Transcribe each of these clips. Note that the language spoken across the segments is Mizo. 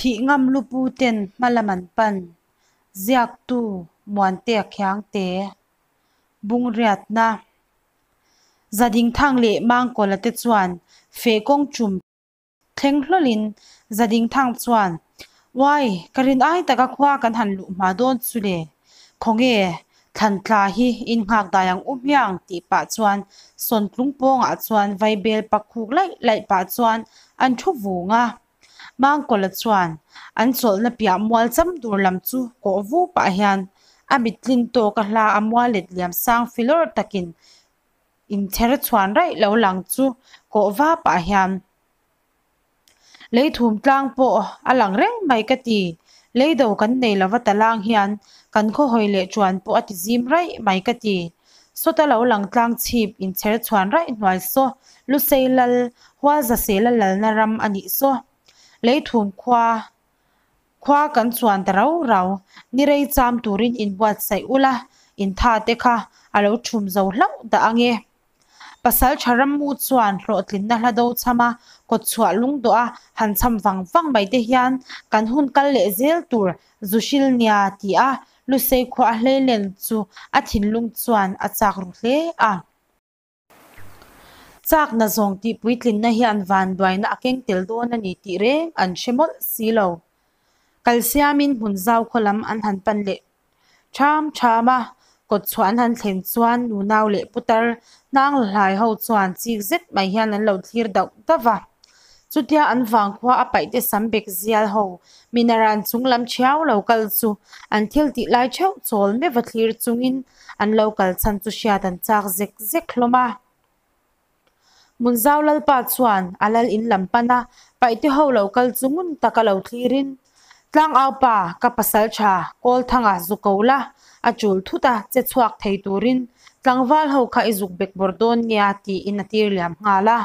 Thih ngam lupu ten hmalam an pan, ziaktu Muantea Khiangte, Bungriatna, Zadingthang leh Mangkawla te chuan feh kawng tum thleng hlawlin Zadingthang chuan, Uai, ka rin ai taka khua kan han luh hma dawn chu le, khawnge Thlantla hi in nghak dai ang u hmiang tih pah chuan Sawntlung pawngah chuan vaibel pak khuk laih laih pah chuan an thu vung a. Mangkawla chuan an chawlhna piah mual cham tur lam chu kawh vu pah hian a mit tlin tawk a hla a mual let liam sang filawr takin inchher chhuan raih lo lang chu kawh va pah hian Leithum tlang pawh a lang reng mai ka ti. Leido kan nei lova talang hian kan khawhawi leh chuan pawh a ti zim raih mai ka ti. Sawta lo lang tlang chhip inchher chhuan raih hnuai saw Lusei lal Hualzasela lalna ram a nih saw. Leithum khua khua kan chuan ta rau rau. Ni rei cham turin inbuatsaih ula intha te kha a lo thum zo hlauh dah ange. Pasal tha rammu chuan hlawhtlinna hla do chham a, kawtchhuah lungdawh a han chham vang vang mai te hian kan hun kal leh zel tur zu hril nia ti a Lusei khua a hleilen chu a thinlung chuan a chak ru hle a. Chakna zawng tih puitlinna hian vanduaina a keng tel dawn a ni tih reng an hre mawlh si lo. Kalsiamin hmun zau khaw lam an han pan leh Ṭham ṭham a, kawtchhuah an han thlen chuan nunau leh putar hnang la hlai ho chuan chik zet mai hian an lo thlir dauh dauh va. Chutia an vangkhua a paihte sam bek zial ho minaran chung lam ṭhiau lo kal chu an thil tih lai ṭheuh chawl meuh va thlir chungin an lo kal chhan chu hriat an chak zek zek hlawm a. Hmunzau Lalpa chuan a lal in lam pan a, paihte ho lo kal chu ngun taka lo thlirin, Tlangau pa, ka pasal tha, Kawlthanga zu ko la, a chul thut a, che chhuak thei turin tlangval ho kha i zuk bek bawr dawn nia tiin a tir liam nghal a.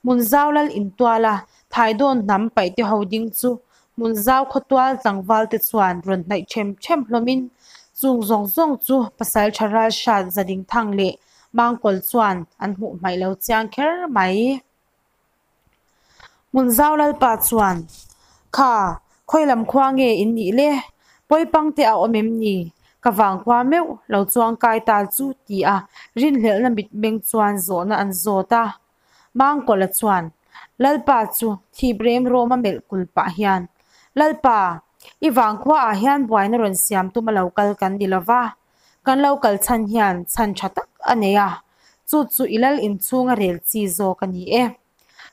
Hmunzau Lal in tual a, Thaidawn hnam paihte ho ding chu Hmunzau khawtual tlangval te chuan rawn hnaih ṭhem ṭhem hlawmin, chung zawng zawng chu pasal tha ralhrat Zadingthang leh Mangkawl chuan an hmuh hmaih lo chiang kher mai. Hmunzau Lalpa chuan, Kha, khawi lam khua nge in nih le? Pawipang te a awm em ni? Ka vang khua meuh lo chuang kai ta chu ti a rinhlelhna mitmeng chuan zawhna an zawt a. Mangkawla chuan, Lalpa chu thip rem rawm a melh kul pah hian, Lalpa, i vangkhua ah hian buaina rawn siam tum a lo kal kan ni lova, Kan lo kal chhan hian chhan tha tak a nei a, chu chu i lal inchhung a rel chi zawk a ni e.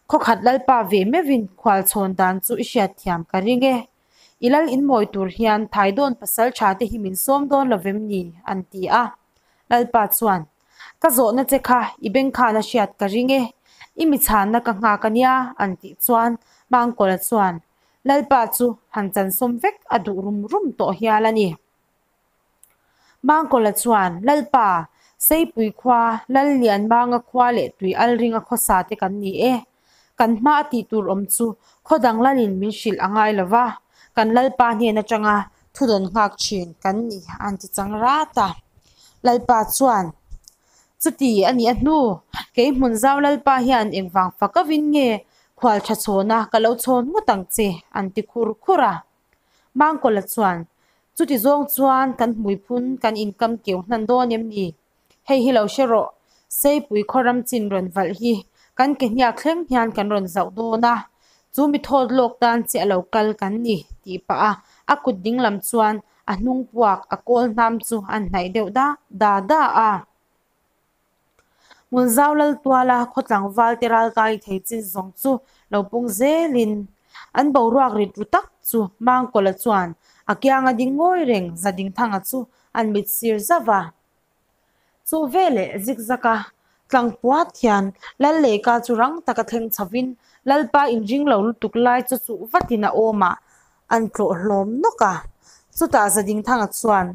Khawkhat lalpa ve meuhin khual chhawn dan chu i hriatthiam ka ring e. I lal inmawi tur hian Thaidawn pasal tha te hi min sawm dawn lo vem ni? an ti a. Lalpa chuan, Ka zawhna che kha i bengkhan a hriat ka ring e, i mi chhanna ka nghak a nia, an tih chuan Mangkawla chuan, Lalpa chu han chansawm vek a duh rum rum tawh hial a ni. Mangkawla chuan, Lalpa, Seipui khua, Lallianmanga khua leh tui al ringa khawsa te kan ni e. Kan hma a tih tur awm chu khaw dang lalin min hrilh a ngai lo va, kan Lalpa hnen atanga thudawn nghak thin kan ni an ti chang rat a. Lalpa chuan, Chuti a nih a hnu, kei hmun zau Lalpa hian engvang fak avin nge khual tha chhawna ka lo chhawn ngawt ang che an ti khur khur a. Mangkawla chuan, Chuti zawng chuan kan hmuiphun kan inkam keu hnan dawn em ni? Hei hi lo hre rawh, Seipui khaw ram chin rawn valh hi kan ke hniak thleng hian kan rawn zauh dawn a, chu mi thawt lawk tan che a lo kal kan ni, tih pah a, a kut ding lam chuan a hnung puak a kawl hnam chu an hnaih deuh da da da a. Hmunzau Laltuala khaw tlangval te ralkai thei chin zawng chu lo pung zelin an boruak rit ru tak chu Mangkawla chuan a kianga ding ngawi reng Zadingthanga chu an mit sir zauh va. Chu veleh zikzak a tlangpuat hian Lalleika chu rang taka thleng chhovin Lalpa inring lo lutuk lai chu chuh vatin a awm a, an tlawh hlawm nawk a. Chutah Zadingthanga chuan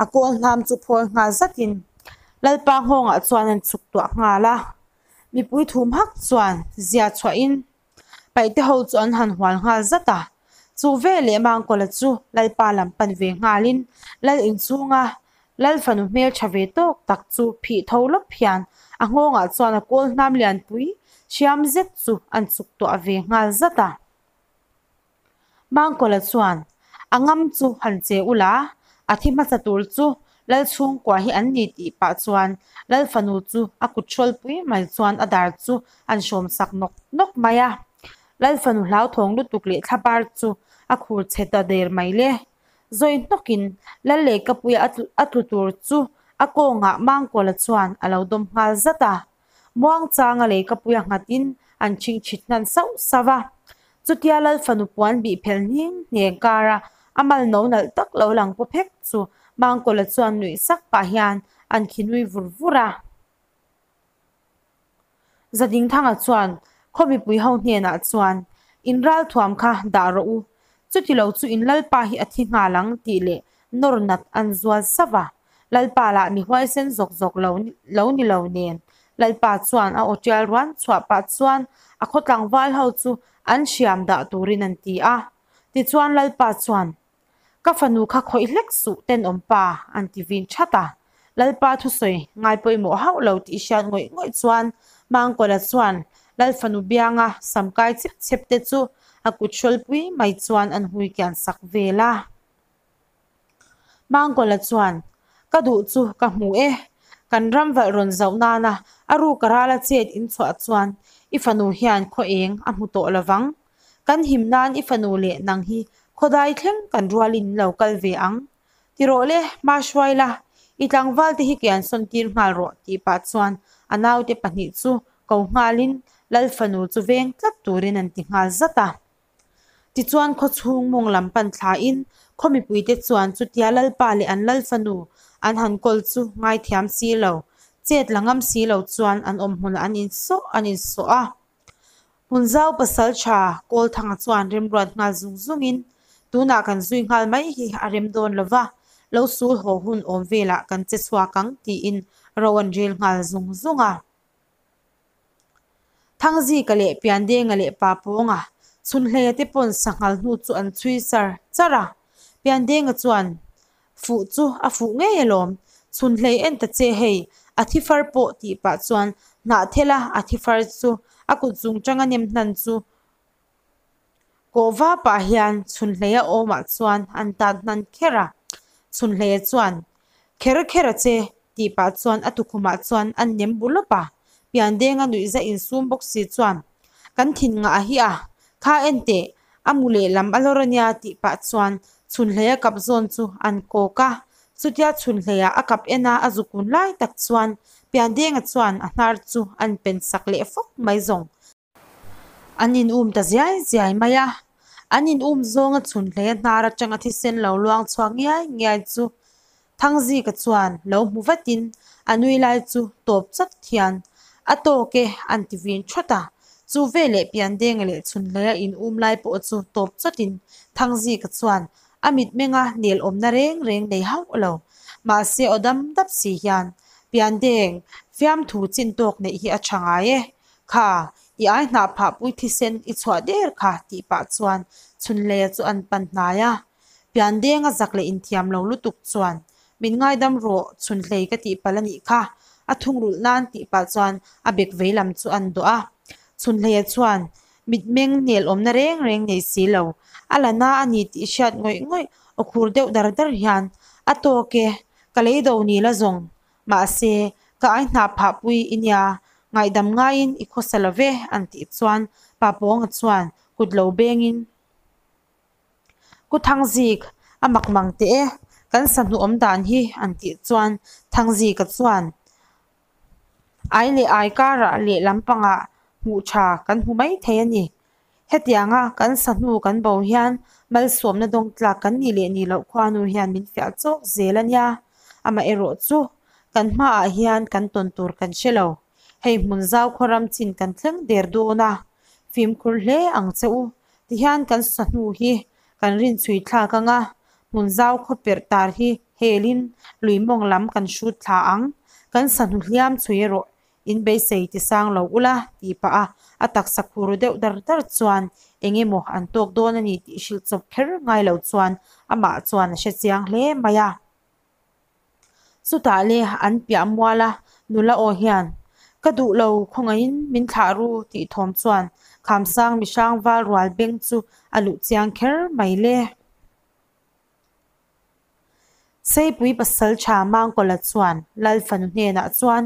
a kawl hnam chu phawi nghal zatin Lalpa nghawngah chuan an chhuk tuah nghal a. Mipui thum hak chuan zia chhuahin paihte ho chu an han hual nghal zat a. Chu veleh Mangkawla chu Lalpa lam pan ve nghalin Lal inchhunga Lal fanu hmel tha ve tawk tak chu phih tho lawp hian a nghawngah chuan a kawl hnam lianpui hriam zet chu an chuk tuah ve nghal zat a. Mangkawla chuan, A ngam chu han che ula, a thi hmasa tur chu Lal chhungkua hi an ni tih pah chuan Lal fanu chu a kut hrawlpui mai chuan a dar chu an hrawm sak nawk nawk mai a. Lal fanu hlauthawng lutuk leh thlabar chu a khur chhe ta der mai le. Zawi hnawkin Lal lehkapuia a tlu tur chu a kawngah Mangkawla chuan a lo dawm nghal zat a. Muangchanga leikapuia nghatin an chhingchhit hnan sauh sauh a. Chutia Lal fanu puan bih phel hning hneng kara a mal no nalh tak lo lang paw phek chu Mangkawla chuan nuih sak pah hian an khi nui vur vur a. Zadingthanga chuan khaw mipui ho hnenah chuan, In ralthuam kha dah rawh u, chuti lo chu in Lalpa hi a thi nghal ang tih leh nawr nat an zual sauh a. Lalpa lah mi huaisen zawk zawk lo lo ni lo nen Lalpa chuan a aw tial ruan chhuah pah chuan a khaw tlangval ho chu an hriam dah turin an ti a. Tichuan Lalpa chuan, Ka fanu kha khawih hlek suh tenawm pa an ti vin that a. Lalpa thusawi ngai pawimawh hauh lo tih hriat ngawih ngawih chuan Mangkawla chuan Lal fanu bianga sam kai chep chep te chu a kut hrawlpui mai chuan an hui kian sak vel a. Mangkawla chuan, Ka duh chu ka hmu e. Kan ram valh rawn zauh nana a ruk a rala chet in chhuah chuan i fanu hian khaw eng a hmu tawh lovang. Kan him nan i fanu leh nang hi khawdai thleng kan rualin in lo kal ve ang. Ti rawh le, hma hruai la, i tlangval te hi kian sawn tir nghal rawh tih pah chuan a naute pahnih chu ko nghalin Lal fanu chu veng tlat turin an ti nghal zat a. Tichuan khawchhung mawng lam pan thlain khaw mipuite chuan chutia Lalpa leh an Lal fanu an han kawl chu ngaithiam si lo, chet la ngam si lo chuan an awm hmunah an insawh an insawh a. Hmunzau pasal tha Kawlthanga chuan remruat nghal zung zungin tunah kan zui nghal mai hi a rem dawn lo va, lo sul haw hun awm velah kan che chhuak ang tiin ro an rel nghal zung zung a. Thangzika leh Piandenga leh Papawnga Chhunhleia te pawn sanghal hnu chu an chhui char char a. Piandenga chuan fuh chu a fuh ngei alawm. Chhunhlei en ta che hei, a thi far pawh tih pah chuan hnahthela a thi far chu a kut zung tanga nem hnan chu Kawh va pah hian Chhunhleia awmah chuan an tan hnan kher a, Chhunhleia chuan, Kher kher a che, tih pah chuan a tukhumah chuan an nem bu lawp a, Piandenga nuihza insum bawk si chuan, Kan thin ngah hi a, kha en teh, a mu lehlam a lawr a nia, tih pah chuan Chhunhleia kap zawn chu an kawk a, chutia Chhunhleia a kap en a a zukun lai tak chuan Piandenga chuan a hnar chu an pen sak leh fawk mai zawng. An in um ta ziai ziai mai a, an in um zawnga chhun hle hnar atanga thisen lo luang chhuak ngiai ngiai chu Thangzika chuan lo hmu vatin a nui lai chu tawp chawt hian a tawk e an ti vin thawt a, chu veleh Piandenga leh Chhunhleia in um lai pawh chu tawp chawtin Thangzika chuan a mitmenga nel awmna reng reng nei hauh lo mahse aw dam dap si hian Piandeng fiamthu chin tawk neih hi a tha ngai e. Kha, i ai hnah phah pui thisen i chhuah der kha tih pah chuan Chhunhleia chu an pan hnai a. Piandenga zak leh inthiam lo lutuk chuan, Min ngaidam rawh, Chhunhlei ka tih palh a nih kha, a thungrulh nan tih pah chuan a bek vei lam chu an dawh a. Chhunhleia chuan mitmeng nel awmna reng reng nei si lo, a la na a ni tih hriat ngawih ngawih aw khur deuh dar dar hian, A tawk e, ka lei do ni la zawng, Mahse, ka ai hnah phah pui i nia, ngaihdam ngaiin i khawsa lo ve, an tih chuan Pa Pawnga chuan kut lo bengin, Ku Thangzik, a mak mang teh e, kan sahnu awm dan hi, an tih chuan Thangzika chuan, Ai leh ai karah lehlam pangah hmuh tha kan hmu mai thei a ni. Hetianga kan sahnu kan bo hian malsawmna dawng tlak kan nih leh nih loh khuanu hian min fiah chawk zel a nia. Amaherawh chu kan hmaah hian kan tawn tur kan hre lo. Hei hmun zau khaw ram chin kan thleng der dawn a, fimkhur hle ang che u. Tihian kan sahnu hi kan rinchhui thlak ang a, hmun zau khaw perh tar hi helin lui mawng lam kan hrut thla ang. Kan sahnu hliam chhui erawh In beisei ti sang lo ula tih pah a, a taksa khur deuh dar dar chuan eng emaw an tawk dawn a ni tih hrilh chawp kher ngai lo chuan amah chuan a hre chiang hle mai a. Chutah le an piah mual a, nula aw hian, Ka duh lo, khawngaihin min thlah ru tih thawm chuan Khamsang mihrang val rual beng chu a luh chiang kher mai le. Seipui pasal tha Mangkawla chuan Lal fanu hnenah chuan,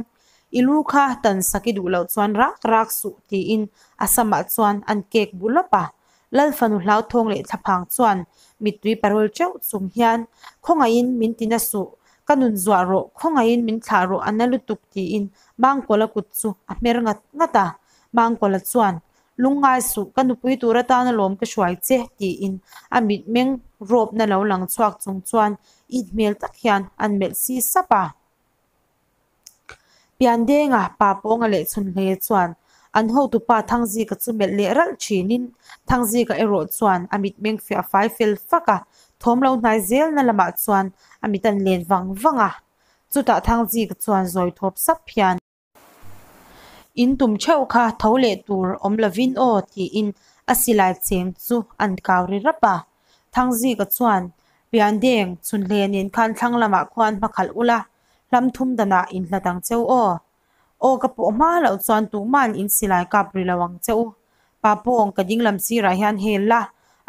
I lu kha tan sak i duh loh chuan rak rak suh tiin a samah chuan an kek bu lawp a. Lal fanu hlauthawng leh thlaphang chuan mittui parawl teuh chung hian, Khawngaihin min ti na suh, ka nun zuah rawh, khawngaihin min thlah rawh a na lutuk tiin Mangkawla kut chu a hmer ngat ngat a. Mangkawla chuan, Lungngai suh, ka nupui tur atan alawm ka hruai che, tiin a mitmeng rawpna lo lang chhuak chung chuan it hmel tak hian an melh si sap a. Piandenga pa pawnga leh chhunhle chuan an hotupa Thangzika chu melh leh ralh thinin Thangzika erawh chuan a mitmeng fiah fai fel fak a, thawm lo hnai zelna lamah chuan a mit an len vang vang a. Chutah Thangzika chuan zawi thawp sap hian. In tum theuh kha tho leh tur awm lovin aw tiin a silai cheng chu an kau ri rap a. Thangzika chuan Piandeng chhunhle nen khan thlang lamah khuan hmakhalh ula, hlam thum danah inhlat ang cheu aw. Aw ka pawh hma loh chuan tuhman in silai kap ri lo ang che u. Pa pawng ka dinglam sirah hian hel la,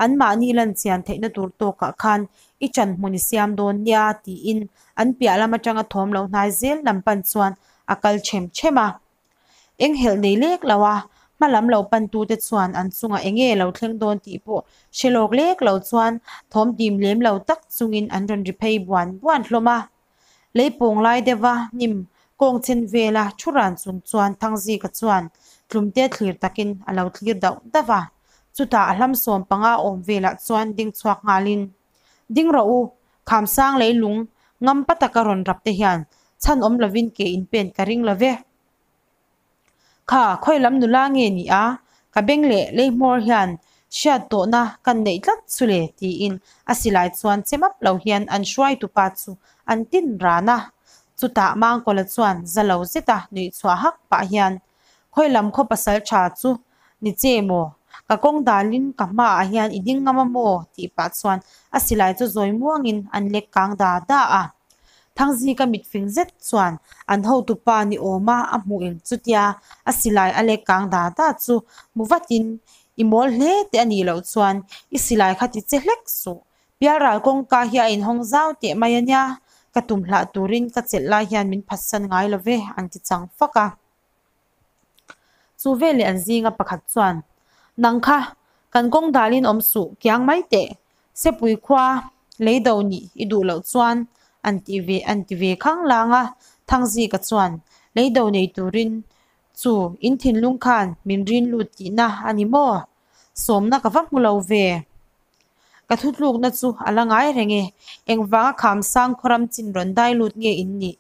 anmahni lan chian theihna tur tawkah khan i ṭan hmun i siam dawn nia tiin an piah lam aṭanga thawm lo hnai zel lam pan chuan a kal ṭhem ṭhem a. Eng helh nei lek lo a, hma lam lo pantute chuan an chungah eng nge lo thleng dawn tih pawh hre lawk lek lo chuan thawm dim lem lo tak chungin an rawn ri phei buan buan hlawm a. Lei pawng lai deuha hnim kawng chen vela thu ran chung chuan Thangzika chuan tlumte thlir takin a lo thlir dauh dauh a. Chutah a hlamsawm panga awm velah chuan ding chhuak nghalin, Ding rawh u, Khamsang leilung ngampa taka rawn rap te hian chhan awm lovin ke in pen ka ring lo ve. Kha, khawi lam nula nge ni a? Ka beng leh lei hmawr hian hriat tawhna kan neih tlat chu le tiin a silai chuan che map lo hian an hruaitupa chu an tin ran a. Chutah Mangkawla chuan za lo zeta nuih chhuah hak pah hian khawi lam khaw pasal tha chu ni che maw? Ka kawng dalin ka hmaah hian i ding ngam a maw? tih pah chuan a silai chu zawi muangin an lek kang da da a. Thangzika mit fing zet chuan an hotupa ni awma a hmuh eng chutia a silai a lek kang da da chu hmu vatin i mawl hle te a nih loh chuan i silai kha ti che hlek suh. Pialral kawngka hi a inhawng zau teh mai a nia, ka tum hlah turin ka chelh lai hian min phatsan ngai lo ve an ti chang fak a. Chu veleh an zinga pakhat chuan, Nang kha, kan kawng dalin awm suh, kiang mai teh. Sepui khua lei do nih i duh loh chuan an ti ve an ti ve khang lang a. Thangzika chuan, Lei do nei turin chu in thinlung khan min rin lut tihna a ni maw? Sawmna ka va hmu lo ve. Ka thutlukna chu a la ngai reng e. Engvanga Khamsang khawram chin rawn dai lut nge in nih?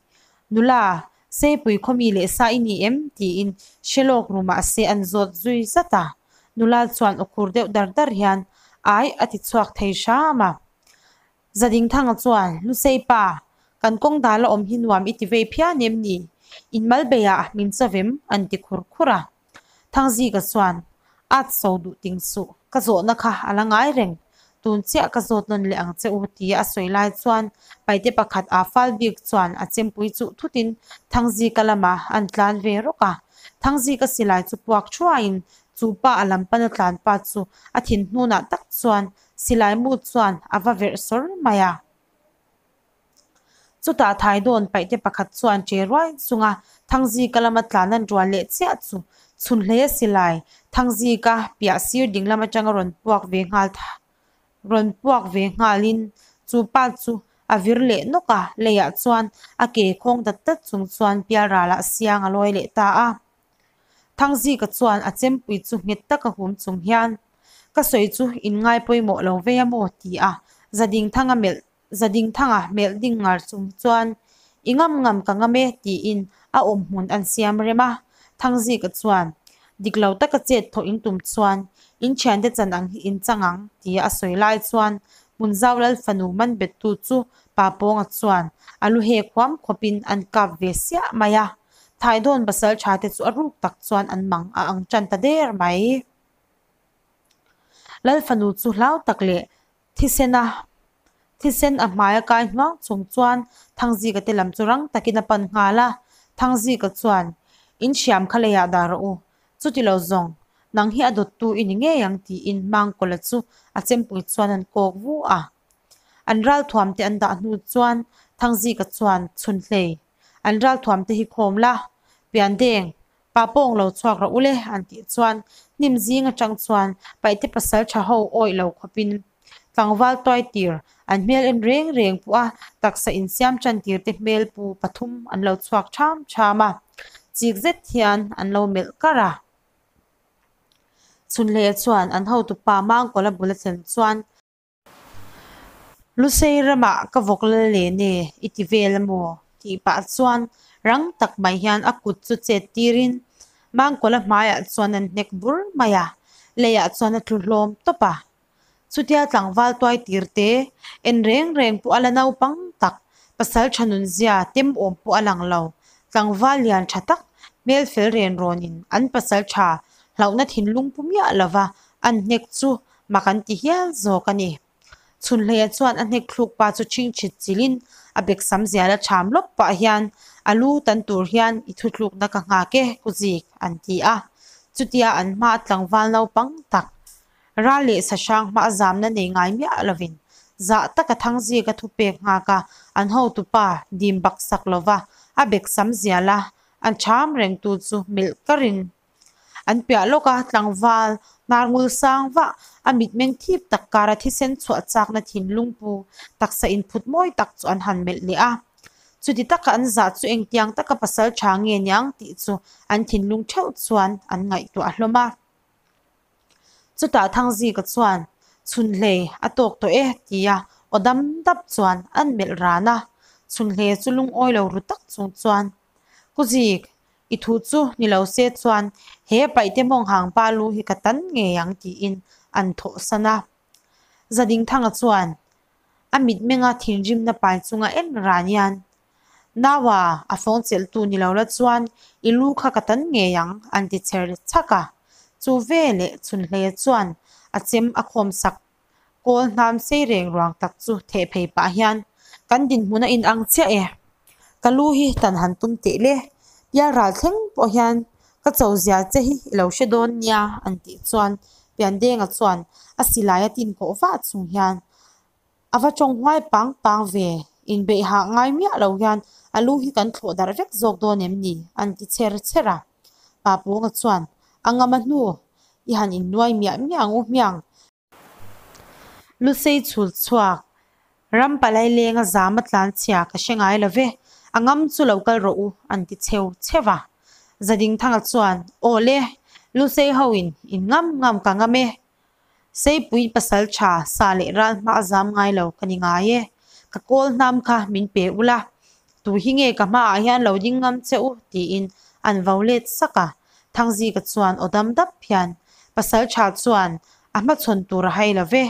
Nula, Seipui khawmi leh sa i ni em? tiin hre lawk ru mahse an zawt zui zat a. Nula chuan aw khur deuh dar dar hian ai a ti chhuak thei hram a. Zadingthanga chuan, Lusei pa, kan kawng dal a awm hi nuam i ti vei phian em ni? In mal beiah min chawvem an ti khur khur a. Thangzika chuan, At so duh ting suh, ka zawhna kha a la ngai reng. Tun chiah ka zawt nawn leh ang che u tia a sawi lai chuan paite pakhat aa fal bik chuan a chempui chuh thutin Thangzika lamah an tlan ve rawk a. Thangzika silai chu puak thuaiin chu pa a lam pana tlan pa chu a thin hnunah tak chuan silai mu chuan a va verh sawr mai a. Chutah Thaidawn paihte pakhat chuan che ruai chunga Thangzika lama tlan an rual leh chiah chu chhun hle a silai. Thangzika piah sir ding lam atanga rawn puak ve nghal rawn puak ve nghalin chu pa chu a vir leh nawk a, leiah chuan a ke khawng dat dat chung chuan pialralah siang a lawi leh ta a. Thangzika chuan a chempui chu nghet taka hum chung hian, Ka sawi chu in ngai pawimawh lo vei a maw? ti a Zadingthanga melh Zadingthanga melh ding ngar chung chuan, I ngam ngam ka ngam e, tiin a awm hmun an siam rem a. Thangzika chuan, Dik lo taka chet thawh in tum chuan in thiante chan ang hi in chang ang, tia a sawi lai chuan Hmunzau Lal fanu man bettu chu Pa Pawnga chuan a lu hek huam khawpin an kap ve siah mai a. Thaidawn pasal tha te chu a ruk tak chuan an mang a ang tan ta der mai. Lal fanu chu hlau tak leh Thisen a thisen a hmai a kai hnuang chung chuan Thangzika te lam chu rang takin a pan nghal a. Thangzika chuan, In hriam kha leiah dah rawh u, chuti lo zawng, nang hi a dawttu i ni ngei ang tiin Mangkawla chu a chempui chuan an kawk vu a. An ralthuamte an dah hnu chuan Thangzika chuan chhunhlei an ralthuamte hi khawm la, Piandeng, Pa pawng lo chhuak rawh u le an tih chuan hnim zing atang chuan paihte pasal tha ho awih lo khawpin tlangval tuai tir an hmel en reng reng pawh a taksa insiam tan tir te hmel pu pathum an lo chhuak tham tham a, chik zet hian an lo melh kar a. Chhunhleia chuan an hotupa Mangkawla bul a thlen chuan. Lusei ramah ka vawk lal len e i ti vel a maw? tih pah chuan rang tak mai hian a kut chu chet tirin Mangkawla hmaiah chuan an hnek bur mai a, leiah chuan a tlu hlawm tawp a. Chutia tlangval tuai tir te en reng reng pawh a la naupang tak, pasal tha nunzia tem awm pawh a lang lo. Tlangval lian tha tak hmel fel ren rawnin an pasal tha hlauhna thinlung pu miah lova an hnek chu mak an ti hial zawk a ni. Chhunhleia chuan a hnek thluk pa chu chhingchhit chilhin a beksam zial a cham lawp pah hian a lu tan tur hian i thuthlukna ka nghak e kuzik an ti a. Chutia an hma tlangval naupang tak ral leh sahrang hma a zamna nei ngai miah lovin zah taka Thangzika thupek nghak a an hotupa dim baksak lova a beksam zial a an cham rengtu chu melh karin An piah lawk a, tlangval hnar ngul sang vah, a mitmeng thip tak kara thisen chhuah chakna thinlung pu taksa inphut mawi tak chu an han melh leh a. Chuti taka an zah chu engtiang taka pasal tha nge niang tih chu an thinlung theuh chuan an ngaihtuah hlawm a. Chutah Thangzika chuan Chhunhlei a tawk tawh e tia aw dam dap chuan an melh ran a. Chhunhlei chu lungawi lo ru tak chung chuan Kuzik I thu chu ni lo se chuan he paihte mawng hang pa lu hi ka tan ngei ang tiin an thawhsan a. Zadingthanga chuan a mitmenga thinrimna pai chunga en ran hian, Naua, a fawng chelhtu ni lo la chuan i lu kha ka tan ngei ang an ti chher chhak a. Chu veleh Chhunhleia chuan a chem a khawmsak Kawl hnam sei reng ruang tak chu theh phei pah hian kan dinhmun a inang chiah e. Ka lu hi tan han tum teh le, pial ral thleng pawh hian ka cho zia che hi i lo hre dawn nia an tih chuan Piandenga chuan a silai a tin kawh vah chung hian a va tawng huai pang pang ve, inbeih hah ngai miah lo hian a lu hi kan thlawh darh vek zawk dawn em ni an ti chher chher a. Papawnga chuan a ngam a hnu i han innuai miah miah ang u hmiang. Lusei chhul chhuak, ram palai lenga zam a tlan chhia ka hre ngai lo ve, a ngam chu lo kal rawh u an ti cheu cheu a. Zadingthanga chuan, Aw le, Lusei ho in in ngam ngam ka ngam e. Seipui pasal tha sa leh ral hma a zam ngai lo ka ni ngai e. Ka kawl hnam kha min pe ula, tu hi nge ka hmaah hian lo ding ngam che u tiin an vo let sak a. Thangzika chuan aw dam dap hian pasal tha chuan a hmachhawn tur a hai lo ve,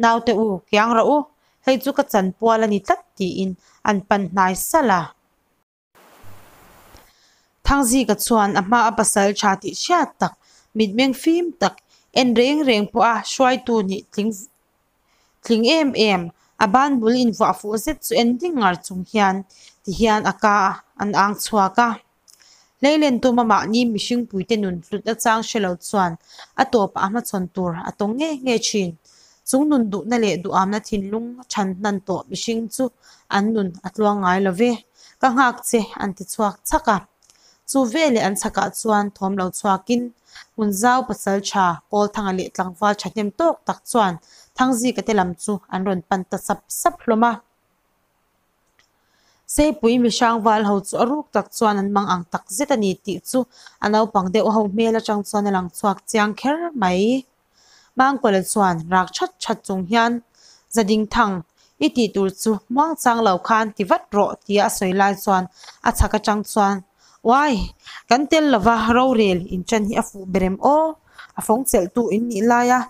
naute u kiang rawh u, hei chu ka chanpual a ni tlat tiin an pan hnai salh a. Thangzika chuan a hma a pasal tha tih hriat tak, mitmeng fim tak, en reng reng pawh a hruaitu nih tling tling em em, a ban bul invuah fuh zet chu en ding ngar chung hian ti hian a ka an ang chhuak a. Hleilen tuma mahni mihring puite nun hlutna chang hre lo chuan a tawpah a hmachhawn tur a tawng nge nge thin. Chung nun duhna leh duhamna thinlung chhan hnan tawh mihring chu an nun a tluang ngai lo ve. Ka nghak che an ti chhuak chhak a. Chu veleh an chhakah chuan thawm lo chhuakin Hmunzau pasal tha Kawlthanga leh tlangval thahnem tawk tak chuan Thangzika te lam chu an rawn pan ta sap sap hlawm a. Seipui mihrang val ho chu a ruk tak chuan an mang ang tak zet a ni tih chu a naupang deuh ho hmel atang chuan a lang chhuak chiang kher mai. Mangkawla chuan rak that that chung hian Zadingthang i tih tur chu muang chang lo khan ti vat rawh tia a sawi lai chuan a chhak atang chuan Uai! Kan tel lova rorel inṭan hi a fuh berem aw! A fawng chelhtu in nih laia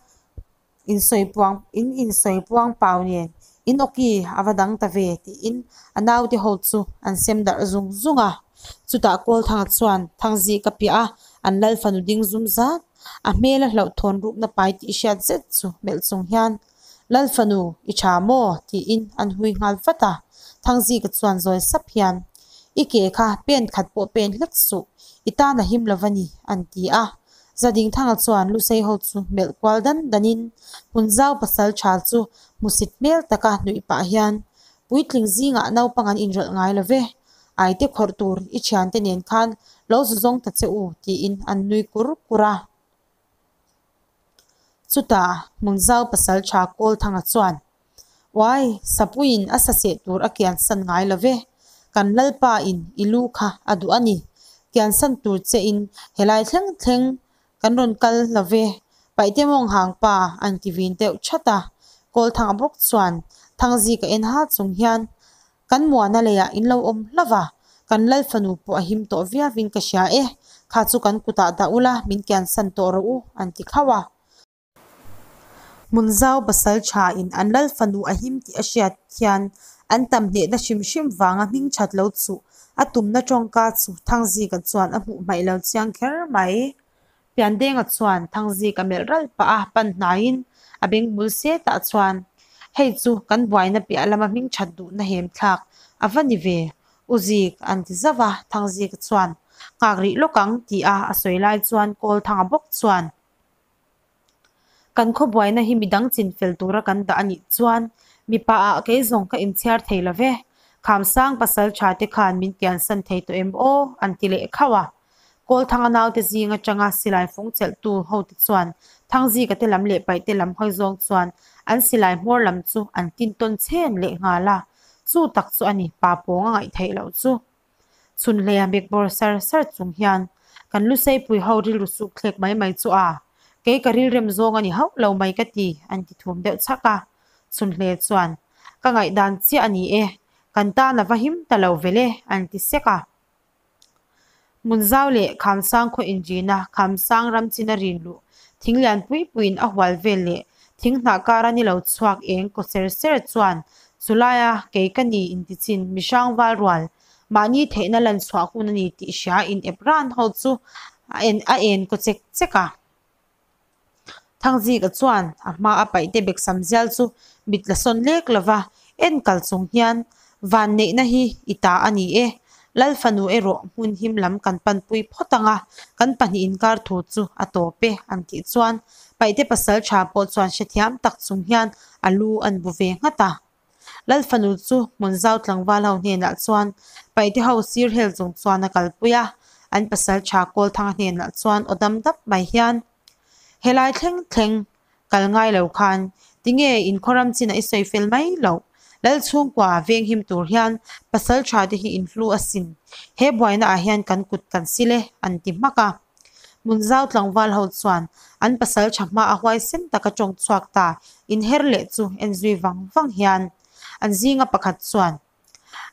Insawi puang in insawi puang pau nen in awki a va dang ta ve tiin a naute ho chu an sem darh zung zung a. Chutah Kawlthanga chuan Thangzi ka piah a, an lal fanu ding zum zat, a hmela hlauhthawn rukna pai tih hriat zet chu melh chung hian, Lal fanu, i tha maw? tiin an hui nghal vat a. Thangzika chuan zawi sap hian, I ke kha pen khat pawh pen hlek suh, i tan a him lo va ni, an ti a. Zadingthanga chuan Lusei ho chu melh kual dan danin Hmunzau pasal tha chu hmusit hmel taka nuih pah hian, Puitling zingah naupang an inrawlh ngai lo ve, aite khawrh tur i thiante nen khan lo zu zawng ta che u, tiin an nui kur kur a. Chutah Hmunzau pasal tha Kawlthanga chuan, Uai, Sapuiin a saseh tur a kiansan ngai lo ve, kan Lalpa in i lu kha a duh a ni. Kiansan tur che in helai thleng thleng kan rawn kal lo ve, Paihte mawng hang pa an ti vin deuh that a. Kawlthanga bawk chuan Thangzika en ha chung hian, Kan muana leiah in lo awm hlauh va, kan Lal fanu pawh a him tawh viauin ka hria e, kha chu kan kutah dah ula min kiansan tawh rawh u an ti khauh a. Hmunzau pasal tha in an lal fanu a him tih a hriat hian an tam hnehna hrim hrim vanga hming that lo chuh a tumna tawngka chu Thangzika chuan a hmuh hmaih lo chiang kher mai. Piandenga chuan Thangzika melh ralh pah a pan hnaiin a beng bul setah chuan hei chu kan buaina piah lama hming that duhna hem thlak a va ni ve U Zik an ti zauh a, Thangzika chuan nghak rih lawk ang tih a a sawi lai chuan Kawlthanga bawk chuan Kan khawbuaina hi midang chin fel tura kan dah a nih chuan mipa ah kei zawng ka inchhiar thei lo ve. Khamsang pasal tha te khan min kiansan thei tawh em aw? an ti leh khauh a. Kawlthanga naute zing atanga silai fung chelhtu ho te chuan Thangzika te lam leh Paihte lam hawi zawng chuan an silai hmawr lam chu an tin tawn chhen leh nghal a. Chu tak chu a ni pa pawng a ngaih theih loh chu. Chhunhleia bek bawr sar sar chung hian kan Luseipui ho rilru suk thlek mai mai chu a, kei ka rilrem zawng a ni hauh lo mai ka ti, an ti thum deuh chhak a. Chhunhle chuan, Ka ngaihdan chiah a ni e, kan tan a va him ta lo vel e, an ti sek a. Hmunzau leh Khamsang khaw inrina Khamsang ram chin a rin luh thing lian pui puiin a hual vel leh thing hnah kara ni lo chhuak eng kaw ser ser chuan chulaia kei ka ni intichin mihrang val rual mahni theihna lan chhuah hun a ni tih hria in ep ran ho chu a en a en kaw chek chek a. Thangzika chuan a hma a paihte beksam zial chu mit la sawn lek lova en kal chung hian vanneihna hi i ta a ni e, Lal fanu erawh hmun him lam kan panpui phawt ang a, kan pahnih inkar thu chu a tawp e an tih chuan paihte pasal tha pawh chuan hrethiam tak chung hian a lu an bu ve nghat a. Lal fanu chu Hmunzau tlangval ho hnenah chuan Paihte ho sir hel chung chuan a kalpui a, an pasal tha Kawlthanga hnenah chuan aw dam dap mai hian, Helai thleng thleng kal ngai lo khan tinge in khawram chinah i sawi fel mai loh? Lal chhungkua venghim tur hian pasal tha te hi in hlu asin, he buaina ah hian kan kut kan sil e an ti hmak a. Hmunzau tlangval ho chuan an pasal tha hma a huaisen taka tawng chhuak ta inher leh chu en zui vang vang hian an zinga pakhat chuan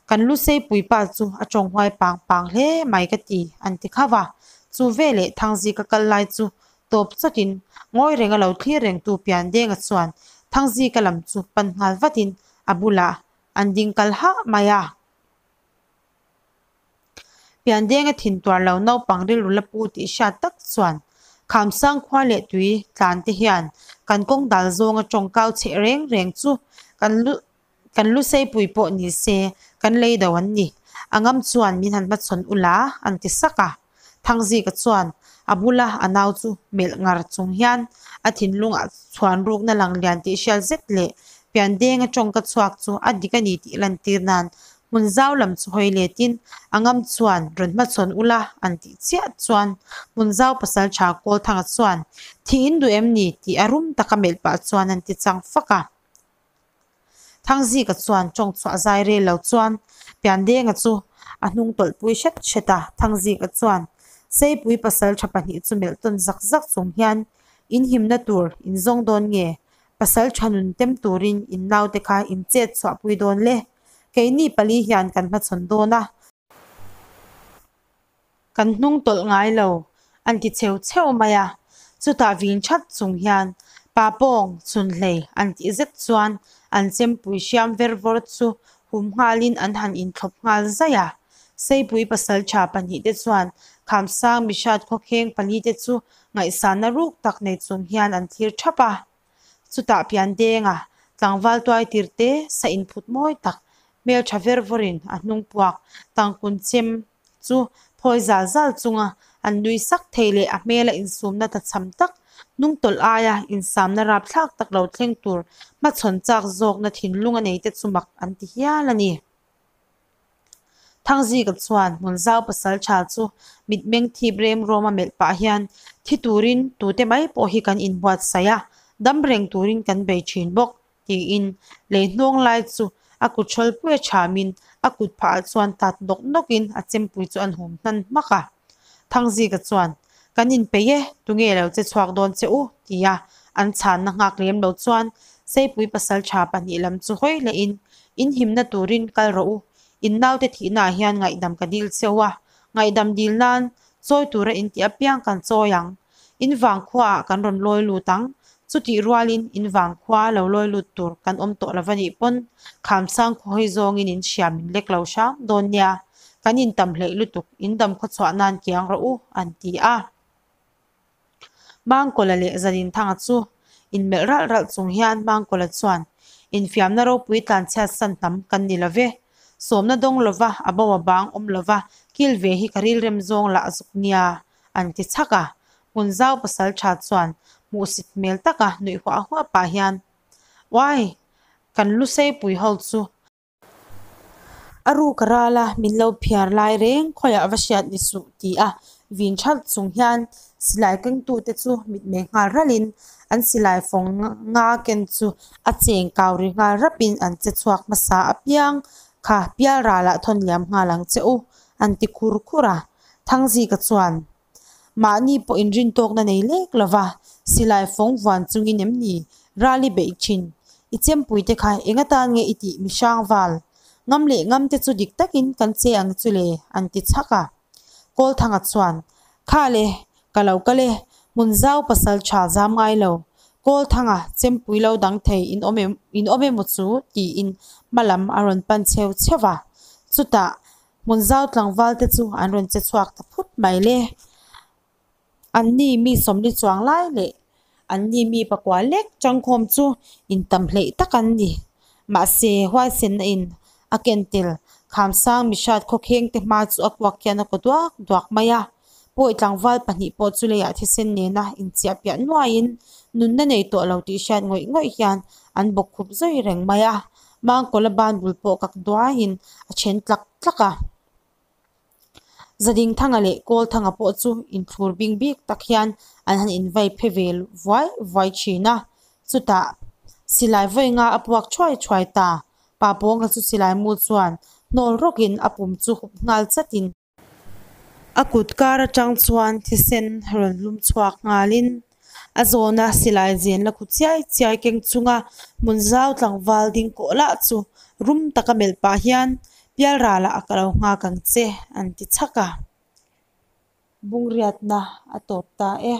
Kan Lusei puipa chu a tawng huai pang pang hle mai ka ti an ti khauh a. Chu veleh Thangzika kal lai chu tawp chawtin ngawi renga lo thlir rengtu Piandenga chuan Thangzika lam chu pan nghal vatin a bulah an ding kal hah mai a. Piandenga thin tuar lo naupang rilru la pu tih hriat tak chuan Khamsang khua leh tui tlan te hian kan kawng dal zawnga tawngkau cheh reng reng chu kan lu kan Luseipui pawh ni se kan lei do an ni. A ngam chuan min han hmachhawn ula an ti sak a. Thangzika chuan a bula a nau chu melh ngar chung hian a thinlungah chhuan rukna lang lian tih hriat zet leh Piandenga tawngka chhuak chu a dik a ni tih lantir nan hmun zau lam chu hawi letin a ngam chuan rawn hmachhawn ula an tih chiah chuan hmun zau pasal tha Kawlthanga chuan thih in duh em ni tih a rum taka melh pah chuan an ti chang fak a. Thangzika chuan tawng chhuah zai rel lo chuan Piandenga chu a hnung tawlh pui hret hret a, Thangzika chuan Seipui pasal tha pahnih chu melh tawn zak zak chung hian in himna tur in zawng dawn nge pasal tha nun tem turin in naute kha in chet chhuah pui dawn le keini pali hian kan hmachhawn dawn a. Kan hnung tawlh ngai lo, an ti cheu cheu mai a. Chutah vin that chung hian pa pawng chhun hlei an tih zet chuan an chempui hriam ver vawr chu hum nghalin an han inthlawp nghal zaih a. Seipui pasal tha pahnih te chuan Khamsang mihrat khawkheng pali te chu ngaihsanna ruk tak nei chung hian an thlir thap a. Chutah Piandenga tlangval tuai tir te sa inphut mawi tak. Hmeltha ver vawrin a hnung puak tangkun chem chu phawi zal zal chunga an nui sak thei leh a hmela insumna tlachham tak hnung tawlh aia insamna rapthlak tak lo thleng tur hmachhawn chak zawkna thinlung a nei te chu mak an ti hial a ni. Thangzika chuan Hmunzau pasaltha chu mitmeng thip rem rawma melh pah hian thi turin tute mai pawh hi kan inbuatsaih a, dam reng turin kan bei thin bawk tiin lei hnawng lai chu a kut hrawl pui a thamin a kut phah ah chuan tat nawk nawkin a chempui chu an hum hnan hmak a. Thangzika chuan, Kan inpeih e, tunge lo che chhuak dawn che u? tia an chhanna nghak lem lo chuan Seipui pasaltha pahnih lam chu hawi lehin, In himna turin kal rawh u, in naute thihnaah hian ngaihdam ka dil cheu a, ngaihdam dil nan chawi tura in tih apiang kan chawi ang. In vangkhuaah kan rawn lawi lut ang. Chutih rualin in vangkhua lo lawi lut tur kan awm tawh lo va nih pawn Khamsang khaw hawi zawngin in hria min lek lo hram dawn nia. Kan intam hleih lutuk, in dam khaw chhuah nan kiang rawh u, an ti a. Mangkawla leh Zaninthanga chu inmelh ralh ralh chung hian Mangkawla chuan, Infiamna ropui tlanchhiat san hnam kan ni lo ve. Sawmna dawng lova a bo a bang awm lova kil ve hi ka rilrem zawng lah zuk nia, an ti chhak a. Hmunzau pasal tha chuan hmuhsit hmel taka nuih huah huah pah hian, Uai! Kan Luseipui ho chu A ruk a ral a, min lo phiar lai reng khawiah va hriat ni suh ti a vin ṭhalh chung hian silai kengtute chu mitmei nghal ralhin an silai fawng nga ken chu a cheng kau ri nghal rapin an che chhuak hmasa apiang kha pial ralah thawn liam nghal ang che u an ti khur khur a. Thangzika chuan Mahni pawh inrintawkna nei lek lova silai fawng vuan chungin em ni ral i beih thin? I chempui te kha eng atan nge i tih mihrang val? Ngam leh ngam te chu dik takin kan che ang chu le an ti chhak a. Kawlthanga chuan, Kha le, ka lo kal e, hmun zau pasal tha zam ngai lo. Kawlthanga chempui lo dang thei in awm em in awm emaw chu tiin hma lam a rawn pan cheu cheu va. Chutah Hmun zau tlangval te chu an rawn che chhuak ta phut mai le. Anni mi sawmli chuang lai leh anni mi pakua lek tangkhawm chu intam hleih tak an ni. Mahse, huaisenna in a ken tel Khamsang mihrat khawkheng te hma chu a kuak hian a kaw duak duak mai a. Pawi tlangval pahnih pawh chu leiah thisen nena inchiah piah nuaiin nunna nei tawh lo tih hriat ngawih ngawih hian an bawkkhup zui reng mai a. Mangkawla ban bul pawh kak duaiin a then tlak tlak a. Zadingthanga leh Kawlthanga pawh chu inthlur bing bik tak hian an han invai phe ve vuai vuai thin a. Chutah silai vawi nga a puak thuai thuai ta. Papawnga chu silai mu chuan hnawl rawkin a pum chu hup nghal chatin. A kut kar atang chuan thisen rawn lum chhuak nghalin a zawna silai zen la khu chiai chiai keng chunga hmun zau tlangval ding kawh lah chu rum taka melh pah hian pialralah a ka lo nghak ang che an ti chhak a. Bungriatna a tawp ta e.